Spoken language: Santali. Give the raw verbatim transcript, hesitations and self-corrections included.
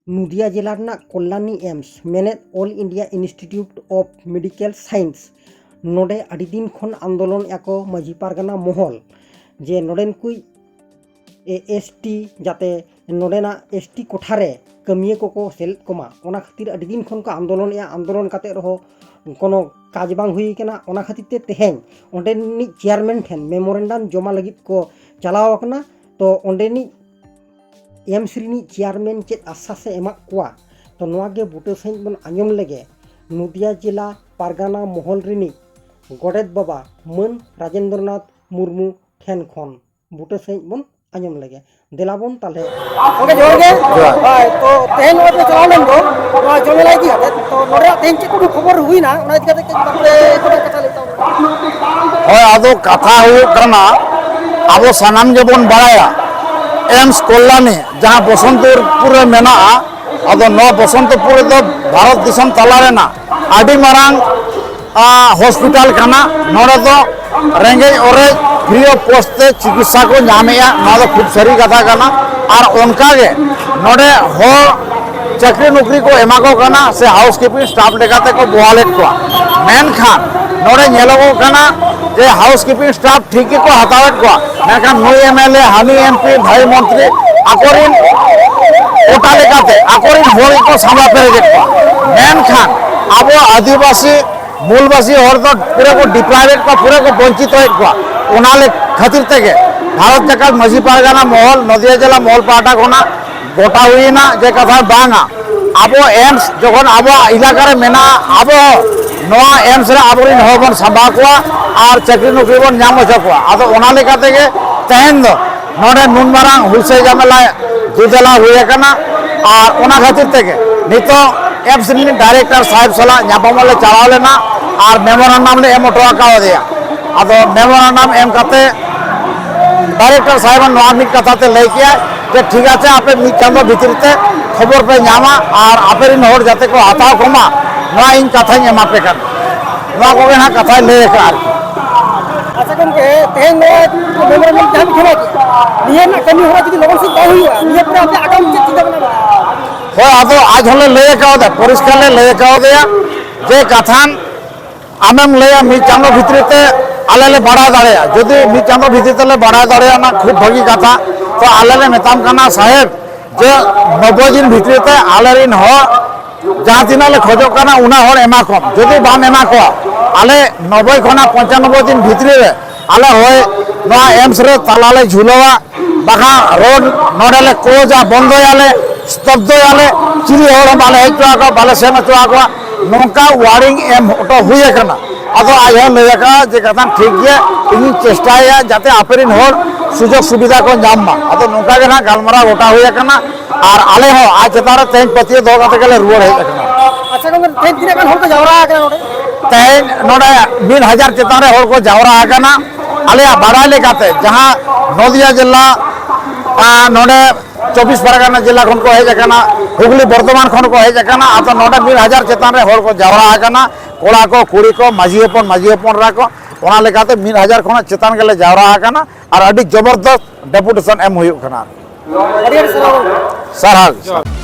ᱱᱚᱫᱤᱭᱟ ᱡᱮᱞᱟ ᱨᱮᱱᱟᱜ ᱠᱚᱞᱞᱟᱱᱤ ᱮᱢᱥ, ᱢᱮᱱᱮᱫ All India Institute of Medical Science, ᱱᱚᱰᱮ ᱟᱹᱰᱤ ᱫᱤᱱ ᱠᱷᱚᱱ ᱟᱱᱫᱳᱞᱚᱱ ᱮᱫᱟ ᱠᱚ ᱢᱟᱹᱡᱷᱤ ᱯᱟᱨᱜᱟᱱᱟ ᱢᱚᱦᱚᱞ, ᱡᱮ ᱱᱚᱰᱮᱱ ᱠᱚ ᱮᱥ ᱴᱤ, ᱡᱟᱛᱮ ᱱᱚᱰᱮᱱᱟᱜ ᱮᱥ ᱴᱤ ᱠᱚᱴᱷᱟ ᱨᱮ ᱠᱟᱹᱢᱤᱭᱟᱹ ᱠᱚᱠᱚ ᱥᱮᱞᱮᱫ ᱠᱚᱢᱟ᱾ ᱚᱱᱟ ᱠᱷᱟᱹᱛᱤᱨ ᱟᱹᱰᱤ ᱫᱤᱱ ᱠᱷᱚᱱ ᱠᱚ ᱟᱱᱫᱳᱞᱚᱱᱮᱫᱼᱟ᱾ ᱟᱱᱫᱳᱞᱚᱱ ᱠᱟᱛᱮ ᱨᱮᱦᱚᱸ ᱠᱳᱱᱳ ᱠᱟᱡᱽ ᱵᱟᱝ ᱦᱩᱭ ᱠᱟᱱᱟ᱾ ᱚᱱᱟ ᱠᱷᱟᱹᱛᱤᱨ ᱛᱮ ᱛᱮᱦᱮᱧ ᱚᱸᱰᱮᱱᱤᱡ ᱪᱮᱭᱟᱨᱢᱮᱱ ᱴᱷᱮᱱ ᱢᱮᱢᱳᱨᱮᱱᱰᱟᱢ ᱡᱚᱢᱟ ᱞᱟᱹᱜᱤᱫ ᱠᱚ ᱪᱟᱞᱟᱣ ᱟᱠᱟᱱᱟ᱾ ᱛᱚ ᱚᱸᱰᱮᱱᱤᱡ ᱮᱢᱥ ᱨᱤᱱᱤᱡ ᱪᱮᱭᱟᱨᱢᱮᱱ ᱪᱮᱫ ᱟᱥᱥᱟᱥ ᱮ ᱮᱢᱟᱜ ᱠᱚᱣᱟ, ᱛᱚ ᱱᱚᱣᱟ ᱜᱮ ᱵᱩᱴᱟᱹ ᱥᱟᱺᱦᱤᱡ ᱵᱚᱱ ᱟᱸᱡᱚᱢ ᱞᱮᱜᱮ ᱱᱚᱫᱤᱭᱟ ᱡᱮᱞᱟ ᱯᱟᱨᱜᱟᱱᱟ ᱢᱚᱦᱚᱞ ᱨᱤᱱᱤᱡ ᱜᱚᱰᱮᱛ ᱵᱟᱵᱟ ᱢᱟᱹᱱ ᱨᱟᱡᱮᱱᱫᱨᱚᱱᱟᱛᱷ ᱢᱩᱨᱢᱩ ᱴᱷᱮᱱ ᱠᱷᱚᱱ᱾ ᱵᱩᱴᱟᱹ ᱥᱟᱺᱦᱤᱡ ᱵᱚᱱ ᱟᱸᱡᱚᱢ ᱞᱮᱜᱮ᱾ ᱫᱮᱞᱟ ᱵᱚᱱ ᱛᱟᱦᱞᱮ᱾ ᱜᱚᱝᱠᱮ, ᱡᱚᱦᱟᱨ ᱜᱮ᱾ ᱡᱚᱦᱟᱨ᱾ ᱦᱳᱭ, ᱛᱚ ᱛᱮᱦᱮᱧ ᱱᱚᱜᱼᱚᱭ ᱯᱮ ᱪᱟᱞᱟᱣ ᱞᱮᱱ ᱫᱚ, ᱱᱚᱣᱟ ᱡᱚᱢᱮᱞᱟ ᱤᱫᱤ ᱠᱟᱛᱮ, ᱛᱚ ᱱᱚᱰᱮᱱᱟᱜ ᱛᱮᱦᱮᱧ ᱪᱮᱫ ᱠᱚ ᱠᱷᱚᱵᱚᱨ ᱦᱩᱭᱱᱟ, ᱚᱱᱟ ᱤᱫᱤ ᱠᱟᱛᱮ ᱠᱟᱹᱡ ᱵᱟᱨᱯᱮ ᱠᱟᱛᱷᱟ ᱞᱟᱹᱭ ᱛᱟᱵᱚᱱ ᱢᱮ᱾ ᱦᱳᱭ, ᱟᱫᱚ ᱠᱟᱛᱷᱟ ᱦᱩᱭᱩᱜ ᱠᱟᱱᱟ, ᱟᱵᱚ ᱥᱟᱱᱟᱢ ᱜᱮᱵᱚᱱ ᱵᱟᱲᱟᱭᱟ, ᱮᱢᱥ ᱠᱚᱞᱞᱟᱱᱤ ᱡᱟᱦᱟᱸ ᱵᱚᱥᱚᱱᱛᱚᱯᱩᱨ ᱨᱮ ᱢᱮᱱᱟᱜᱼᱟ, ᱟᱫᱚ ᱱᱚᱣᱟ ᱵᱚᱥᱚᱱᱛᱚᱯᱩᱨ ᱨᱮᱫᱚ ᱵᱷᱟᱨᱚᱛ ᱫᱤᱥᱚᱢ ᱛᱟᱞᱟ ᱨᱮᱱᱟᱜ ᱟᱹᱰᱤ ᱢᱟᱨᱟᱝ, ᱟ, ᱦᱚᱥᱯᱤᱴᱟᱞ ᱠᱟᱱᱟ᱾ ᱱᱚᱰᱮ ᱫᱚ ᱨᱮᱸᱜᱮᱡ ᱚᱨᱮᱡ free of cost ᱛᱮ ᱪᱤᱠᱤᱛᱥᱟ ᱠᱚ ᱧᱟᱢᱮᱜᱼᱟ᱾ ᱱᱚᱣᱟ ᱫᱚ ᱠᱷᱩᱵ ᱥᱟᱹᱨᱤ ᱠᱟᱛᱷᱟ ᱠᱟᱱᱟ᱾ ᱟᱨ ᱚᱱᱠᱟᱜᱮ ᱱᱚᱰᱮ ᱦᱚᱲ ᱪᱟᱹᱠᱨᱤ ᱱᱚᱠᱨᱤ ᱠᱚ ᱮᱢᱟ ᱠᱚ ᱠᱟᱱᱟ ᱥᱮ housekeeping staff ᱞᱮᱠᱟᱛᱮ ᱠᱚ ᱵᱚᱦᱟᱞᱮᱫ ᱠᱚᱣᱟ᱾ ᱢᱮᱱᱠᱷᱟᱱ ᱱᱚᱰᱮ ᱧᱮᱞᱚᱜᱚᱜ ᱠᱟᱱᱟ ᱡᱮ housekeeping staff ᱴᱷᱤᱠ ᱜᱮᱠᱚ ᱦᱟᱛᱟᱣᱮᱫ ᱠᱚᱣᱟ, ᱢᱮᱱᱠᱷᱟᱱ ᱱᱩᱭ ᱮᱢ ᱮᱞ ᱮ, ᱦᱟᱹᱱᱤ ᱮᱢ ᱯᱤ, ᱵᱷᱟᱹᱭ ᱢᱚᱱᱛᱨᱤ ᱟᱠᱚᱨᱮᱱ ᱠᱳᱴᱟ ᱞᱮᱠᱟᱛᱮ ᱟᱠᱚᱨᱮᱱ ᱦᱚᱲ ᱜᱮᱠᱚ ᱥᱟᱢᱵᱲᱟᱣ ᱯᱮᱨᱮᱡᱮᱫ ᱠᱚᱣᱟ᱾ ᱢᱮᱱᱠᱷᱟᱱ ᱟᱵᱚ ᱟᱹᱫᱤᱵᱟᱹᱥᱤ ᱢᱩᱞᱵᱟᱹᱥᱤ ᱦᱚᱲ ᱫᱚ ᱯᱩᱨᱟᱹ ᱠᱚ deprive ᱮᱫ ᱠᱚᱣᱟ, ᱯᱩᱨᱟᱹ ᱠᱚ ᱵᱚᱧᱪᱤᱛᱚᱭᱮᱫ ᱠᱚᱣᱟ᱾ ᱚᱱᱟ ᱞᱮ-, ᱠᱷᱟᱹᱛᱤᱨ ᱛᱮᱜᱮ ᱵᱷᱟᱨᱚᱛ ᱡᱟᱠᱟᱛ ᱢᱟᱹᱡᱷᱤ ᱯᱟᱨᱜᱟᱱᱟ ᱢᱚᱦᱚᱞ, ᱱᱚᱫᱤᱭᱟ ᱡᱮᱞᱟ ᱢᱚᱦᱚᱞ ᱯᱟᱦᱴᱟ ᱠᱷᱚᱱᱟᱜ ᱜᱚᱴᱟ ᱦᱩᱭᱮᱱᱟ ᱡᱮ ᱠᱟᱛᱷᱟ ᱵᱟᱝᱟ, ᱟᱵᱚ ᱮᱢᱥ ᱡᱚᱠᱷᱚᱱ ᱟᱵᱚᱣᱟᱜ ᱮᱞᱟᱠᱟ ᱨᱮ ᱢᱮᱱᱟᱜᱼᱟ, ᱟᱵᱚ ᱱᱚᱣᱟ ᱮᱢᱥ ᱨᱮ ᱟᱵᱚᱨᱮᱱ ᱦᱚᱲ ᱵᱚᱱ ᱥᱟᱢᱵᱟᱣ ᱠᱚᱣᱟ ᱟᱨ ᱪᱟᱹᱠᱨᱤ ᱱᱚᱠᱨᱤ ᱵᱚᱱ ᱧᱟᱢ ᱦᱚᱪᱚ ᱠᱚᱣᱟ᱾ ᱟᱫᱚ ᱚᱱᱟ ᱞᱮᱠᱟ ᱛᱮᱜᱮ ᱛᱮᱦᱮᱧ ᱫᱚ ᱱᱚᱰᱮ ᱱᱩᱱ ᱢᱟᱨᱟᱝ ᱦᱩᱞᱥᱟᱹᱭ ᱡᱟᱢᱮᱞᱟ ᱫᱩᱫᱮᱞᱟ ᱦᱩᱭ ᱟᱠᱟᱱᱟ᱾ ᱟᱨ ᱚᱱᱟ ᱠᱷᱟᱹᱛᱤᱨ ᱛᱮᱜᱮ ᱱᱤᱛᱚᱜ ᱮᱢᱥ ᱨᱤᱱᱤᱡ ᱰᱟᱭᱨᱮᱠᱴᱚᱨ ᱥᱟᱦᱮᱵᱽ ᱥᱟᱞᱟᱜ ᱧᱟᱯᱟᱢᱚᱜ ᱞᱮ ᱪᱟᱞᱟᱣ ᱞᱮᱱᱟ ᱟᱨ ᱢᱮᱢᱳᱨᱟᱱᱰᱟᱢ ᱞᱮ ᱮᱢ ᱦᱚᱴᱚ ᱟᱠᱟᱣᱟᱫᱮᱭᱟ᱾ ᱟᱫᱚ ᱢᱮᱢᱳᱨᱟᱱᱰᱟᱢ ᱮᱢ ᱠᱟᱛᱮ ᱰᱟᱭᱨᱮᱠᱴᱚᱨ ᱥᱟᱦᱮᱵᱽ ᱱᱚᱣᱟ ᱢᱤᱫ ᱠᱟᱛᱷᱟ ᱛᱮ ᱞᱟᱹᱭ ᱠᱮᱜᱼᱟ ᱡᱮ, "ᱴᱷᱤᱠ ᱟᱪᱷᱮ, ᱟᱯᱮ ᱢᱤᱫ ᱪᱟᱸᱫᱚ ᱵᱷᱤᱛᱤᱨ ᱛᱮ ᱠᱷᱚᱵᱚᱨ ᱯᱮ ᱧᱟᱢᱟ ᱟᱨ ᱟᱯᱮ ᱨᱤᱱ ᱦᱚᱲ ᱡᱟᱛᱮ ᱠᱚ ᱦᱟᱛᱟᱣ ᱠᱚᱢᱟ, ᱱᱚᱣᱟ ᱤᱧ ᱠᱟᱛᱷᱟᱧ ᱮᱢᱟ ᱯᱮ ᱠᱟᱱᱟ᱾" ᱱᱚᱣᱟ ᱠᱚᱜᱮ ᱱᱟᱦᱟᱜ ᱠᱟᱛᱷᱟᱭ ᱞᱟᱹᱭ ᱟᱠᱟᱫᱼᱟ ᱟᱨᱠᱤ᱾ ᱟᱪᱪᱷᱟ ᱜᱚᱢᱠᱮ, ᱛᱮᱦᱮᱧ ᱱᱚᱣᱟ ᱢᱮᱢᱳᱨᱟᱱᱰᱟᱢ ᱡᱟᱦᱟᱸ ᱵᱤᱱ ᱡᱚᱢᱟ ᱠᱮᱫᱼᱟ, ᱱᱤᱭᱟᱹ ᱨᱮᱱᱟᱜ ᱠᱟᱹᱢᱤ ᱦᱚᱨᱟ ᱡᱩᱫᱤ ᱞᱚᱜᱚᱱ ᱥᱮᱫ ᱵᱟᱝ ᱦᱩᱭᱩᱜᱼᱟ, ᱱᱤᱭᱟᱹ ᱯᱚᱨᱮ ᱟᱯᱮ ᱟᱜᱟᱢ ᱪᱮᱫ ᱪᱤᱱᱛᱟᱹ ᱵᱷᱟᱵᱽᱱᱟ ᱢᱮᱱᱟᱜᱼᱟ? ᱦᱳᱭ, ᱟᱫᱚ ᱟᱡ ᱦᱚᱸᱞᱮ ᱞᱟᱹᱭ ᱠᱟᱣᱫᱟ, ᱯᱚᱨᱤᱥᱠᱟᱨ ᱞᱮ ᱞᱟᱹᱭ ᱠᱟᱣᱫᱮᱭᱟ ᱡᱮ ᱠᱟᱛᱷᱟᱱ ᱟᱢᱮᱢ ᱞᱟᱹᱭᱟ ᱢᱤᱫ ᱪᱟᱸᱫᱚ ᱵᱷᱤᱛᱨᱤ ᱛᱮ ᱟᱞᱮ ᱞᱮ ᱵᱟᱲᱟᱭ ᱫᱟᱲᱮᱭᱟᱜᱼᱟ᱾ ᱡᱩᱫᱤ ᱢᱤᱫ ᱪᱟᱸᱫᱚ ᱵᱷᱤᱛᱨᱤ ᱛᱮᱞᱮ ᱵᱟᱲᱟᱭ ᱫᱟᱲᱮᱭᱟᱜᱼᱟ, ᱚᱱᱟ ᱠᱷᱩᱵ ᱵᱷᱟᱹᱜᱤ ᱠᱟᱛᱷᱟ᱾ ᱛᱚ ᱟᱞᱮ ᱞᱮ ᱢᱮᱛᱟᱢ ᱠᱟᱱᱟ ᱥᱟᱦᱮᱵᱽ, ᱡᱮ ᱱᱚᱵᱵᱳᱭ ᱫᱤᱱ ᱵᱷᱤᱛᱨᱤ ᱛᱮ ᱟᱞᱮ ᱨᱮᱱ ᱦᱚᱲ ᱡᱟᱦᱟᱸ ᱛᱤᱱᱟᱹᱜ ᱞᱮ ᱠᱷᱚᱡᱚᱜ ᱠᱟᱱᱟ, ᱩᱱᱟᱹᱜ ᱦᱚᱲ ᱮᱢᱟ ᱠᱚᱢ᱾ ᱡᱩᱫᱤ ᱵᱟᱢ ᱮᱢᱟ ᱠᱚᱣᱟ, ᱟᱞᱮ ᱱᱚᱵᱵᱳᱭ ᱠᱷᱚᱱᱟᱜ ᱯᱚᱧᱪᱟᱱᱚᱵᱵᱳᱭ ᱫᱤᱱ ᱵᱷᱤᱛᱨᱤ ᱨᱮ ᱟᱞᱮ ᱦᱚᱭ ᱱᱚᱣᱟ ᱮᱢᱥ ᱨᱮ ᱛᱟᱞᱟ ᱞᱮ ᱡᱷᱩᱞᱟᱹᱣᱟ, ᱵᱟᱠᱷᱟᱱ ᱨᱳᱰ ᱱᱚᱰᱮ ᱞᱮ ᱠᱞᱳᱡᱟ, ᱵᱚᱱᱫᱚᱭᱟᱞᱮ, ᱥᱛᱚᱵᱫᱚᱭᱟᱞᱮ, ᱪᱤᱞᱤ ᱦᱚᱲ ᱦᱚᱸ ᱵᱟᱞᱮ ᱦᱮᱡ ᱦᱚᱪᱚ ᱟᱠᱚᱣᱟ, ᱵᱟᱞᱮ ᱥᱮᱱ ᱦᱚᱪᱚ ᱟᱠᱚᱣᱟ᱾ ᱱᱚᱝᱠᱟ ᱣᱟᱨᱱᱤᱝ ᱮᱢ ᱦᱚᱴᱚ ᱦᱩᱭ ᱟᱠᱟᱱᱟ᱾ ᱟᱫᱚ ᱟᱡ ᱦᱚᱸ ᱞᱟᱹᱭ ᱟᱠᱟᱫᱼᱟ ᱡᱮ, "ᱠᱟᱛᱷᱟ ᱴᱷᱤᱠ ᱜᱮᱭᱟ, ᱤᱧᱤᱧ ᱪᱮᱥᱴᱟᱭᱟ ᱡᱟᱛᱮ ᱟᱯᱮ ᱨᱮᱱ ᱦᱚᱲ ᱥᱩᱡᱳᱜᱽ ᱥᱩᱵᱤᱫᱷᱟ ᱠᱚ ᱧᱟᱢ ᱢᱟ᱾" ᱟᱫᱚ ᱱᱚᱝᱠᱟ ᱜᱮ ᱱᱟᱦᱟᱜ ᱜᱟᱞᱢᱟᱨᱟᱣ ᱜᱚᱴᱟ ᱦᱩᱭ ᱟᱠᱟᱱᱟ, ᱟᱨ ᱟᱞᱮ ᱦᱚᱸ ᱟᱡ ᱪᱮᱛᱟᱱ ᱨᱮ ᱛᱮᱦᱮᱧ ᱯᱟᱹᱛᱭᱟᱹᱣ ᱫᱚᱦᱚ ᱠᱟᱛᱮ ᱜᱮᱞᱮ ᱨᱩᱣᱟᱹᱲ ᱦᱮᱡ ᱟᱠᱟᱱᱟ᱾ ᱟᱪᱪᱷᱟ ᱜᱚᱢᱠᱮ, ᱛᱮᱦᱮᱧ ᱛᱤᱱᱟᱹᱜ ᱜᱟᱱ ᱦᱚᱲ ᱠᱚ ᱡᱟᱣᱨᱟ ᱟᱠᱟᱱᱟ ᱱᱚᱰᱮ? ᱛᱮᱦᱮᱧ ᱱᱚᱰᱮ ᱢᱤᱫ ᱦᱟᱡᱟᱨ ᱪᱮᱛᱟᱱ ᱨᱮ ᱦᱚᱲ ᱠᱚ ᱡᱟᱣᱨᱟ ᱟᱠᱟᱱᱟ᱾ ᱟᱞᱮᱭᱟᱜ ᱵᱟᱲᱟᱭ ᱞᱮᱠᱟᱛᱮ ᱡᱟᱦᱟᱸ ᱱᱚᱫᱤᱭᱟ ᱡᱮᱞᱟ, ᱟᱨ ᱱᱚᱰᱮ ᱪᱚᱵᱵᱤᱥ ᱯᱟᱨᱜᱟᱱᱟ ᱡᱮᱞᱟ ᱠᱷᱚᱱ ᱠᱚ ᱦᱮᱡ ᱟᱠᱟᱱᱟ, ᱦᱩᱜᱽᱞᱤ ᱵᱚᱨᱫᱷᱚᱢᱟᱱ ᱠᱷᱚᱱ ᱠᱚ ᱦᱮᱡ ᱟᱠᱟᱱᱟ᱾ ᱟᱫᱚ ᱱᱚᱰᱮ ᱢᱤᱫ ᱦᱟᱡᱟᱨ ᱪᱮᱛᱟᱱ ᱨᱮ ᱦᱚᱲ ᱠᱚ ᱡᱟᱣᱨᱟ ᱟᱠᱟᱱᱟ, ᱠᱚᱲᱟ ᱠᱚ, ᱠᱩᱲᱤ ᱠᱚ, ᱢᱟᱹᱡᱷᱤ ᱦᱚᱯᱚᱱ, ᱢᱟᱹᱡᱷᱤ ᱦᱚᱯᱚᱱ ᱮᱨᱟ ᱠᱚ᱾ ᱚᱱᱟ ᱞᱮᱠᱟᱛᱮ ᱢᱤᱫ ᱦᱟᱡᱟᱨ ᱠᱷᱚᱱᱟᱜ ᱪᱮᱛᱟᱱ ᱜᱮᱞᱮ ᱡᱟᱣᱨᱟ ᱟᱠᱟᱱᱟ, ᱟᱨ ᱟᱹᱰᱤ ᱡᱚᱵᱚᱨᱫᱚᱥᱛ ᱰᱮᱯᱩᱴᱮᱥᱚᱱ ᱮᱢ ᱦᱩᱭᱩᱜ ᱠᱟᱱᱟ᱾ ᱟᱹᱰᱤ ᱟᱹᱰᱤ ᱥᱟᱨᱦᱟᱣ᱾ ᱥᱟᱨᱦᱟᱣ᱾